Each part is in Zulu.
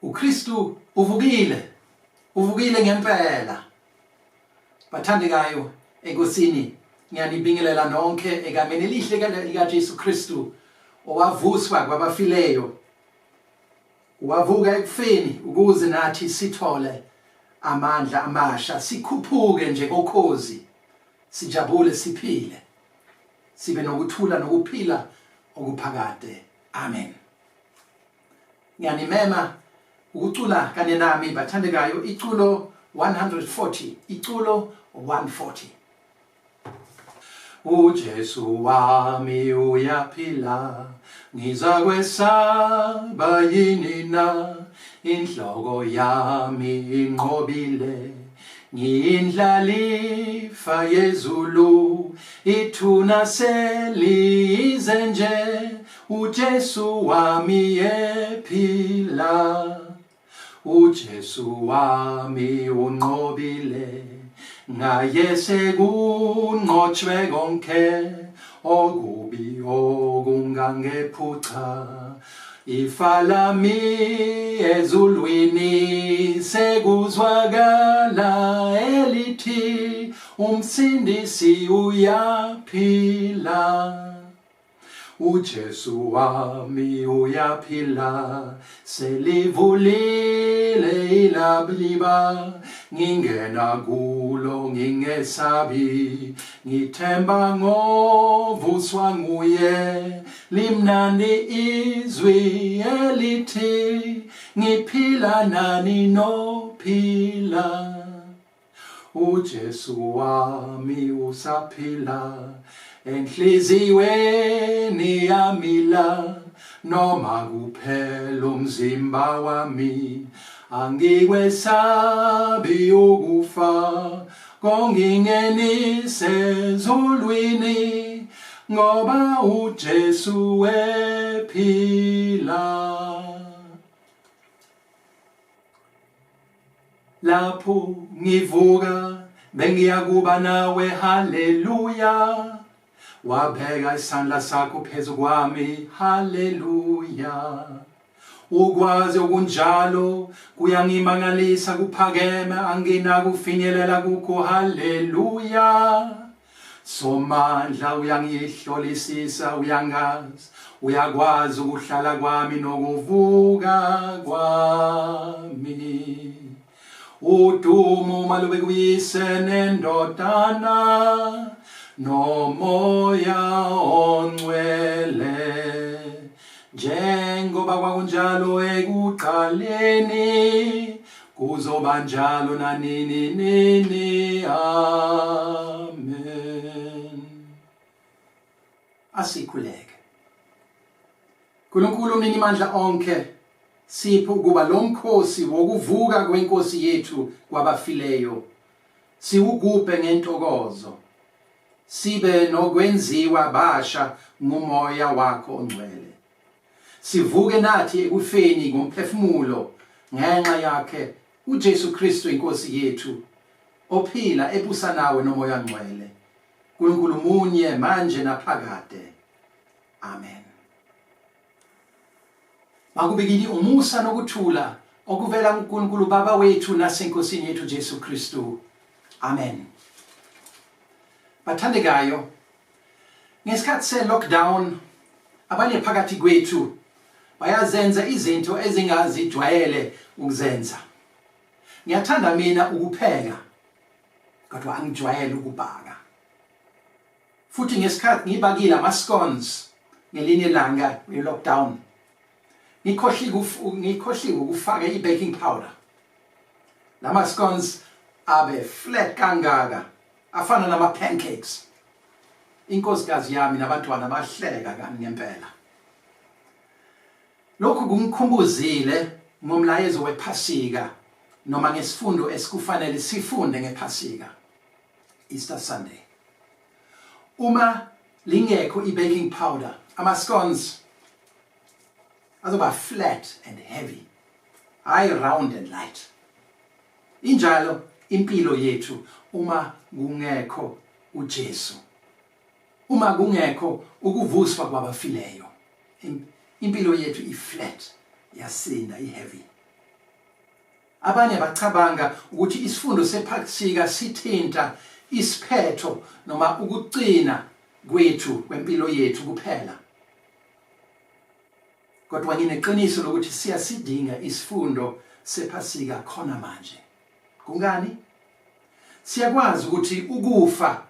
UKristu uvukile, uvukile ngempela. Bathandekayo eNkosini, ngiyanibingelela nonke egameni elihle likaJesu Kristu owavuswa kwabafileyo, wavuka ekufeni ukuze nathi sithole amandla amasha, sikhuphuke njengokhozi, sijabule, siphile, sibe nokuthula nokuphila okuphakade. Amen. Ngiyanimema ukucula kanye nami bathandekayo iculo 140, iculo 140. UJesu wami uyaphila, ngizakwesaba yini na? Inhloko yami inqobile, ngiyindlalifa yezulu, ithuna selize nje, uJesu wami ephila. UJesu wami unqobile, ngaye sekunqotshwe konke okubi okungangephuca. Ifa lami ezulwini sekuzwakala elithi uMsindisi uyaphila. UJesu wami uyaphila, selivulile ilabliba, ngingena kulo ngingesabi, ngithemba ngovuswa nguye, limnandi izwi elithi ngiphila nani nophila. UJesu wami usaphila enhliziyweni yami la, noma kuphela umzimba wami, angikwesabi ukufa, kongingenise ezulwini, ngoba uJesu ephila. Lapho ngivuka bengiyakuba nawe, haleluya. Wabeka isandla sakho phezu kwami, haleluya. Ukwazi okunjalo kuyangimangalisa, kuphakeme, anginakufinyelela kukho, haleluya. Somandla uyangihlolisisa, uyangazi, uyakwazi ukuhlala kwami nokuvuka kwami. Udumo malube kuyise nendodana nomoya ongcwele, njengoba kwakunjalo ekuqaleni, kuzoba njalo nanini nini. Amen. Asikhuleke. Nkulunkulu mninimandla onke, sipho ukuba lo mkhosi wokuvuka kwenkosi yethu kwabafileyo siwugubhe ngentokozo, sibe nokwenziwa basha ngumoya wakho ongcwele, sivuke nathi ekufeni ngomphefumulo ngenxa yakhe uJesu Kristu inkosi yethu, ophila ebusa nawe nomoya ongcwele, uNkulunkulu munye manje naphakade. Amen. Makube kini umusa nokuthula okuvela kuNkulunkulu Baba wethu naseNkosini yethu Jesu Kristu. Amen. Bathandekayo, ngesikhathi se-lockdown abanye phakathi kwethu bayazenza izinto ezingazijwayele ukuzenza. Ngiyathanda mina ukupheka, kodwa angijwayele ukubhaka. Futhi ngesikhathi ngibakile ama-scones ngelinye ilanga kwi-lockdown, ngikhohliwe ukufaka i-baking powder. Lama scones abe flat kangaka, afana nama-pancakes. Inkosikazi yami nabantwana bahleka kani ngempela. Lokhu kungikhumbuzile ngomlayezo wePhasika noma ngesifundo esikufanele sifunde ngePhasika, Easter Sunday. Uma lingekho i-baking powder, ama-scones azoba flat and heavy, hayi round and light. Injalo impilo yethu uma kungekho uJesu, uma kungekho ukuvuswa kwabafileyo. Impilo yethu i-flat, yasinda, i-heavy. Abanye bacabanga ukuthi isifundo sePhasika sithinta isiphetho noma ukucina kwethu kwempilo yethu kuphela. Kodwa ngineqiniso lokuthi siyasidinga isifundo sePhasika khona manje. Kungani? Siyakwazi ukuthi ukufa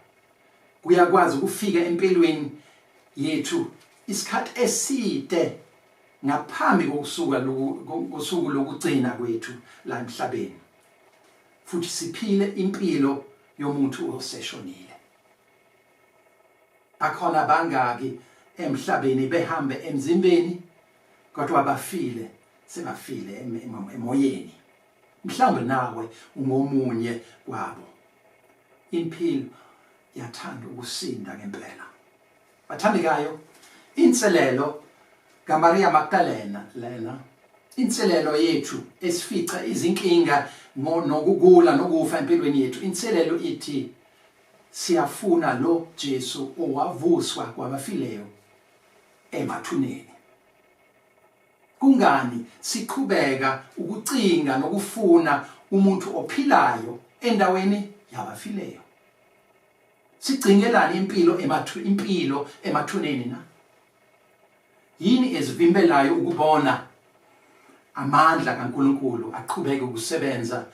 kuyakwazi ukufika empilweni yethu isikhathi eside ngaphambi kokusuka kosuku lokugcina kwethu la emhlabeni futhi siphile impilo yomuntu oseshonile. Bakhona bangaki emhlabeni behambe emzimbeni kodwa bafile sebafile emoyeni. Mhlawumbe nawe ungomunye kwabo. Impilo yathanda ukusinda ngempela. Bathandekayo, inselelo kaMaria Magdalena lena inselelo yethu esifica izinkinga nokugula nokufa empilweni yethu. Inselelo ithi siyafuna lo Jesu owavuswa kwabafileyo emathuneni. Kungani siqhubeka ukucinga nokufuna umuntu ophilayo endaweni yabafileyo? Sigcingelani impilo emathu impilo emathuneni na? Yini ezivimbelayo ukubona amandla kaNkulunkulu aqhubeke ukusebenza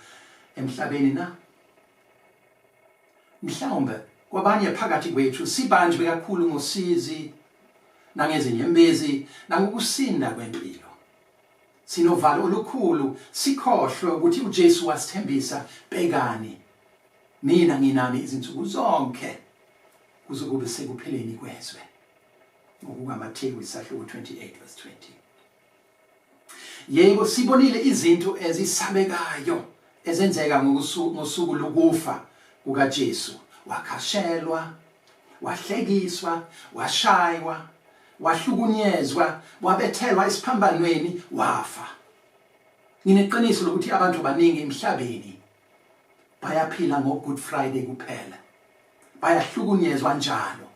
emhlabeni na? Mhlawumbe kwabanye phakathi kwethu sibanjwe kakhulu ngosizi nangezinyembezi nangokusinda kwempilo. Sinovalo olukhulu sikhohlwe ukuthi uJesu wasithembisa, bhekani mina nginani izinsuku zonke kuze kube sekupheleni kwezwe. NgokukaMathewu isahluko 28 verse 20. Yebo, sibonile izinto ezisabekayo ezenzeka ngosuku lokufa kukaJesu. Wakhashelwa, wahlekiswa, washaywa, wahlukunyezwa, wabethelwa esiphambanweni, wafa. Ngineqiniso lokuthi abantu abaningi emhlabeni bayaphila ngo-Good Friday kuphela. Bayahlukunyezwa njalo.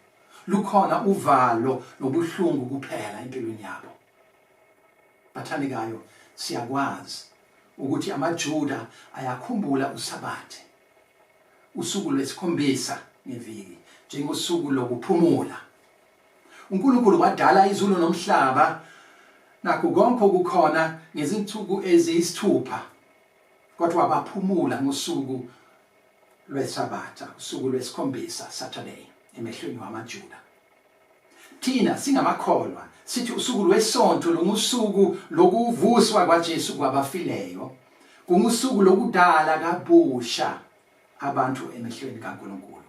Lukhona uvalo nobuhlungu kuphela empilweni yabo. Bathandekayo, siyakwazi ukuthi amaJuda ayakhumbula uSabathe, usuku lwesikhombisa ngeviki, njengosuku lokuphumula. UNkulunkulu wadala izulu nomhlaba nakho konke okukhona ngezinsuku eziyisithupha, kodwa baphumula ngosuku lweSabatha, usuku lwesikhombisa, Saturday, emehlweni wamaJuda. Thina singamakholwa sithi usuku lwesonto lungusuku lokuvuswa kwaJesu kwabafileyo, kungusuku lokudala kabusha abantu emehlweni kaNkulunkulu.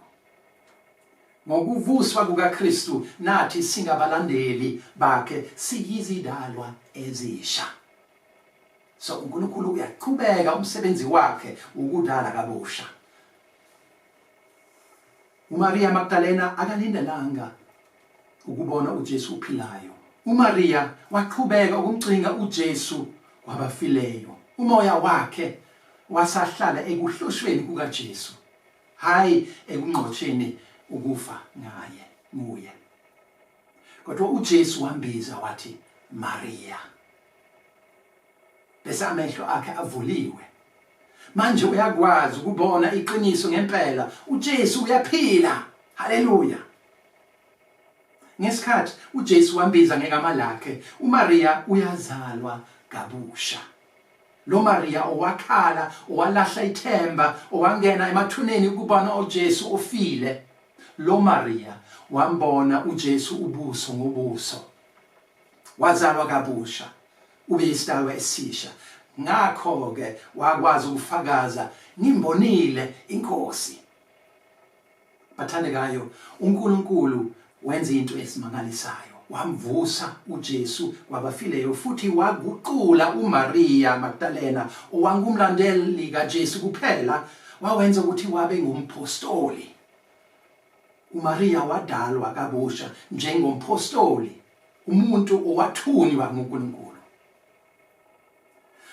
Ngokuvuswa kukaKristu nathi singabalandeli bakhe siyizidalwa ezisha. So uNkulunkulu uyaqhubeka umsebenzi wakhe wokudala kabusha. UMariya Magdalena akalindelanga ukubona uJesu uphilayo. UMariya waqhubeka ukumcinga uJesu kwabafileyo. Umoya wakhe wasahlala ekuhlushweni kukaJesu, hhayi ekunqotsheni ukufa ngaye nguye. Kodwa uJesu wambiza wathi, Mariya. Bese amehlo akhe avuliwe. Manje uyakwazi ukubona iqiniso ngempela. uJesu uyaphila. Haleluya. Ngesikhathi uJesu wambiza ngegama lakhe, uMariya uyazalwa kabusha. Lo Mariya owakhala, owalahla ithemba, owangena emathuneni ukubona uJesu ofile. Lo Mariya wambona uJesu ubuso ngobuso. Wazalwa kabusha, ube isidalwa esisha. Ngakho-ke wakwazi ukufakaza, ngimbonile iNkosi. Bathandekayo, uNkulunkulu wenza into esimangalisayo. Wamvusa uJesu kwabafileyo futhi waguqula uMariya Magdalena owangumlandeli kaJesu kuphela, wawenza ukuthi wabe ngumphostoli. UMariya wadalwa kabusha njengomphostoli, umuntu owathunywa nguNkulunkulu.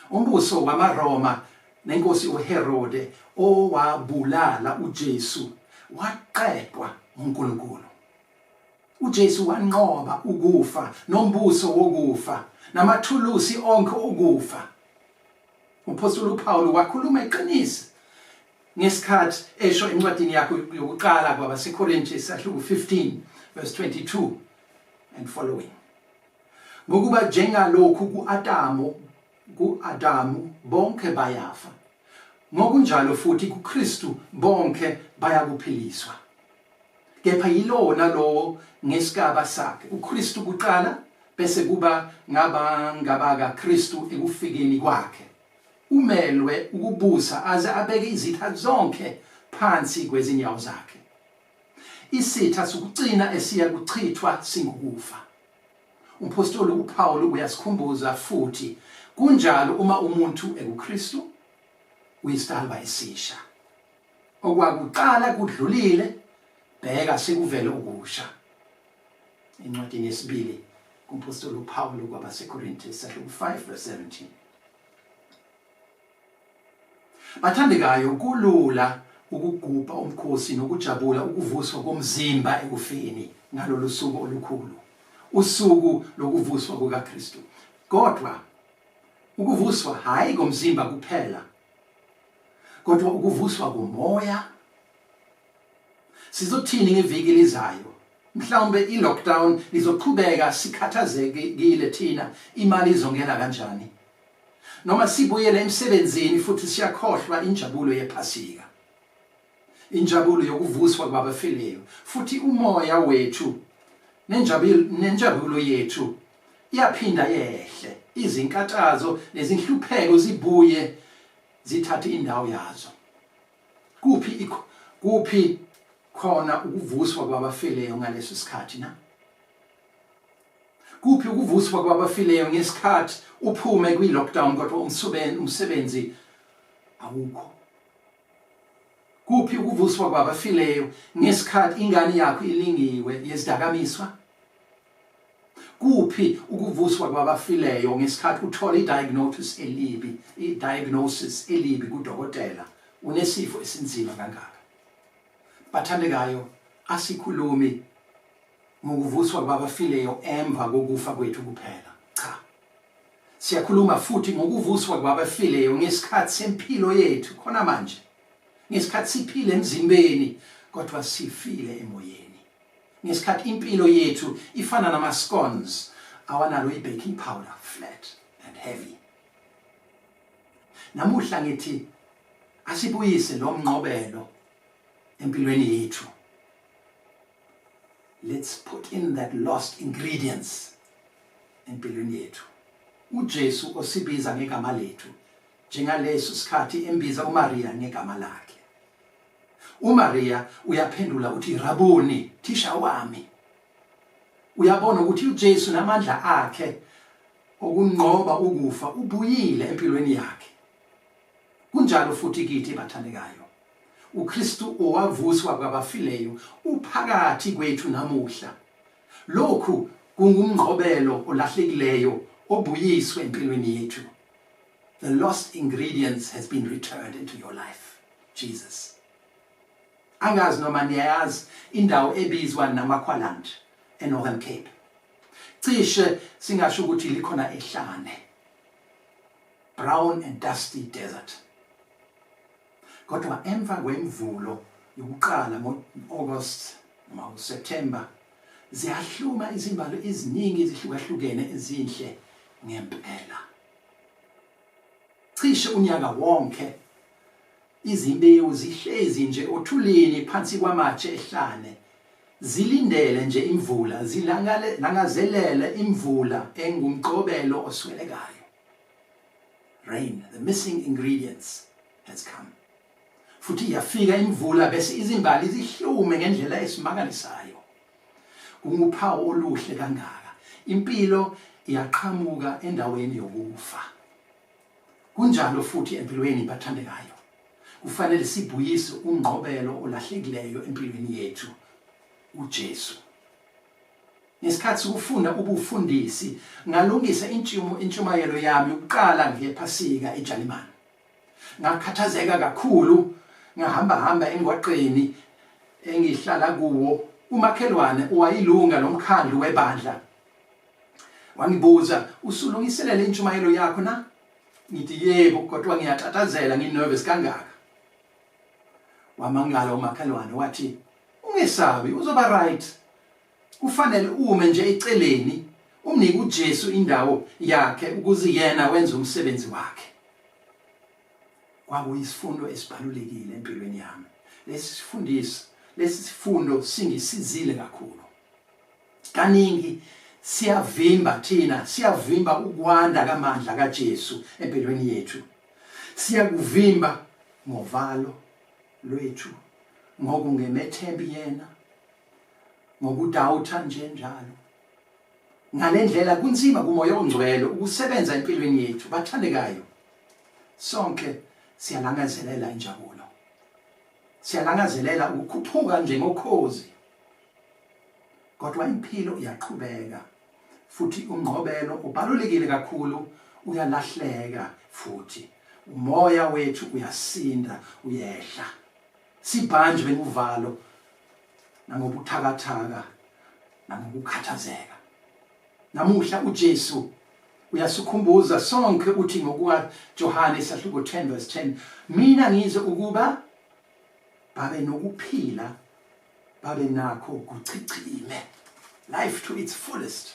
Umbuso wamaRoma nenkosi uHerode owabulala uJesu waqedwa nguNkulunkulu. UJesu wanqoba ukufa nombuso wokufa namathulusi onke okufa. Umpostoli uPaul wakhuluma iqiniso ngesikhathi esho encwadini yakhe yokuqala kwabaseKorinte isahluko 15 verse 22 and following. Ngokuba njengalokhu kuAdamu kuAdamu bonke bayafa, ngokunjalo futhi kuKristu bonke bayakuphiliswa. Kepha yilona lowo ngesigaba sakhe, uKristu kuqala bese kuba ngabangabakaKristu ekufikeni kwakhe. Umelwe ukubusa aze abeke izitha zonke phansi kwezinyawo zakhe. Isitha sokugcina esiya kuchithwa singukufa. Umphostoli uPawulu uyasikhumbuza futhi kunjalo uma umuntu ekuKristu uyisidalwa esisha. Okwakuqala kudlulile, bheka sekuvele okusha. Encwadini yesibili kumphostoli uPawulu kwabaseKorinte isahluko 5 verse 17. Bathandekayo, kulula ukugubha umkhosi nokujabula ukuvuswa komzimba ekufeni ngalolu suku olukhulu, usuku lokuvuswa kukaKristu. Kodwa ukuvuswa hhayi komzimba kuphela, kodwa ukuvuswa komoya. Sizothini ngeviki elizayo? Mhlawumbe i-lockdown lizoqhubeka, sikhathazekile thina, imali izongena kanjani? Noma sibuyele emsebenzini futhi siyakhohlwa injabulo yePhasika, injabulo yokuvuswa kwabafileyo, futhi umoya wethu nenjabulo yethu iyaphinda yehle, izinkathazo nezinhlupheko zibuye zithathe indawo yazo. Kuphi kuphi khona ukuvuswa kwabafileyo ngaleso sikhathi na? Kuphi ukuvuswa kwabafileyo ngesikhathi uphume kwi-lockdown kodwa umsebenzi awukho? Kuphi ukuvuswa kwabafileyo ngesikhathi ingane yakho ilingiwe yezidakamiswa? Kuphi ukuvuswa kwabafileyo ngesikhathi uthola i-diagnosis elibi, i-diagnosis elibi kudokotela, unesifo esinzima kangaka? Bathandekayo, asikhulumi ngokuvuswa kwabafileyo emva kokufa kwethu kuphela. Cha. Siyakhuluma futhi ngokuvuswa kwabafileyo ngesikhathi sempilo yethu khona manje. Ngesikhathi siphile emzimbeni kodwa sifile emoyeni. Ngesikhathi impilo yethu ifana nama scones awanalo i-baking powder, flat and heavy. Namuhla ngithi asibuyise lo mnqobelo empilweni yethu. Let's put in that lost ingredients empilweni yethu. UJesu osibiza ngegama lethu njengaleso sikhathi embiza uMaria ngegama lakhe. UMaria uyaphendula uthi, Rabuni, thisha wami. Uyabona ukuthi uJesu namandla akhe okunqoba ukufa ubuyile empilweni yakhe. Kunjalo futhi kithi bathandekayo. UKristu owavuswa kwabafileyo uphakathi kwethu namuhla. Lokhu kungumngqobelo olahlekileyo obuyiswe empilweni yethu. The lost ingredients has been returned into your life. Jesus. Angazi noma niyayazi indawo ebizwa Namaqualand eNorthern Cape. Cishe singasho ukuthi likhona ehlane. Brown and dusty desert. Kodwa emva kwemvulo yokuqala ngo-August noma uSeptember ziyahluma izimbali eziningi ezihlukahlukene ezinhle ngempela. Cishe unyaka wonke izimbewu zihlezi nje othulini phansi kwamatshe ehlane zilindele nje imvula, zilangazelele imvula engumqobelo oswelekayo. Rain, the missing ingredients has come. Futhi iyafika imvula bese izimbali zihlume ngendlela esimangalisayo. Kunguphawu oluhle kangaka. Impilo iyaqhamuka endaweni yokufa. Kunjalo futhi empilweni bathandekayo. Kufanele sibuyise ungqobelo olahlekileyo empilweni yethu, uJesu. Ngesikhathi sokufunda ubufundisi, ngalungisa intshumayelo yami yokuqala ngePhasika eJalimane. Ngakhathazeka kakhulu, ngahambahamba emgwaqeni engihlala kuwo. Umakhelwane owayilunga lomkhandlu webandla wangibuza, usulungiselele intshumayelo yakho na? Ngithi yebo kodwa ngiyatatazela nginervous kangaka. Wamangala umakhelwane wathi ungesabi uzoba right. Kufanele ume nje eceleni umnike uJesu indawo yakhe ukuze yena wenze umsebenzi wakhe. Kwakuyisifundo esibalulekile empilweni yami. Lesi sifundisi, lesi sifundo singisizile kakhulu. Kaningi siyavimba thina, siyavimba ukwanda kamandla kaJesu empilweni yethu. Siyakuvimba ngovalo lwethu, ngokungemethembi yena, ngokudawutha nje njalo. Ngale ndlela kunzima kuMoya oNgcwele ukusebenza empilweni yethu. Bathandekayo, sonke siyalangazelela injabulo. Siyalangazelela ukukhuphuka njengokhozi. Kodwa impilo iyaqhubeka futhi umngqobelo ubalulekile kakhulu uyalahleka futhi umoya wethu uyasinda uyehla. Sibhanjwe nguvalo nangobuthakathaka nangokukhathazeka. Namuhla uJesu uyasikhumbuza sonke uthi ngokuka Johane isahluko 10 verse 10 mina ngize ukuba babe nokuphila babe nakho kuchichime life to its fullest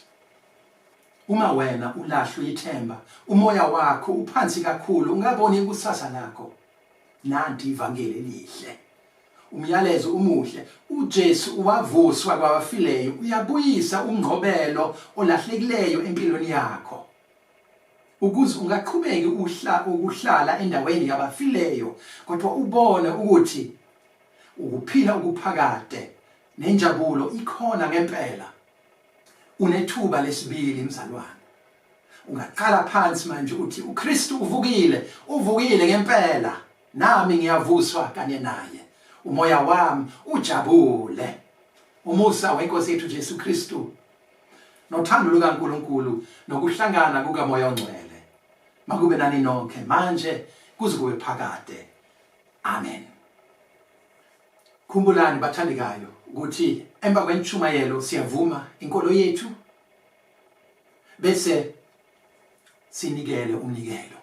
uma wena ulahlwe ithemba umoya wakho uphansi kakhulu ungaboni ikusasa lakho nanti ivangeli elihle Umyalezo umuhle. UJesu wavuswa kwabafileyo, uyabuyisa umngqobelo olahlekileyo empilweni yakho. Ukuze ungaqhubeki uhla ukuhlala endaweni yabafileyo, kodwa ubone ukuthi ukuphila okuphakade nenjabulo ikhona ngempela. Unethuba lesibili mzalwane. Ungaqala phansi manje uthi uKristu uvukile, uvukile ngempela. Nami ngiyavuswa kanye naye. Umoya wami ujabule. Umusa weNkosi yethu Jesu Kristu nothando lukaNkulunkulu nokuhlangana kukaMoya oNgcwele makube nani nonke manje kuze kube phakade. Amen. Khumbulani bathandekayo ukuthi emva kwentshumayelo siyavuma inkolo yethu bese sinikele umnikelo.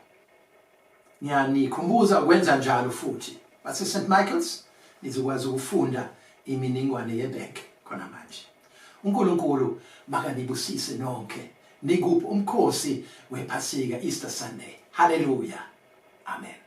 Ngiyanikhumbuza ukwenza njalo futhi. Base St Michael's nizokwazi ukufunda iminingwane yebank khona manje. uNkulunkulu makanibusise nonke. Nikuphi umkhosi wePhasika Easter Sunday. Hallelujah. Amen.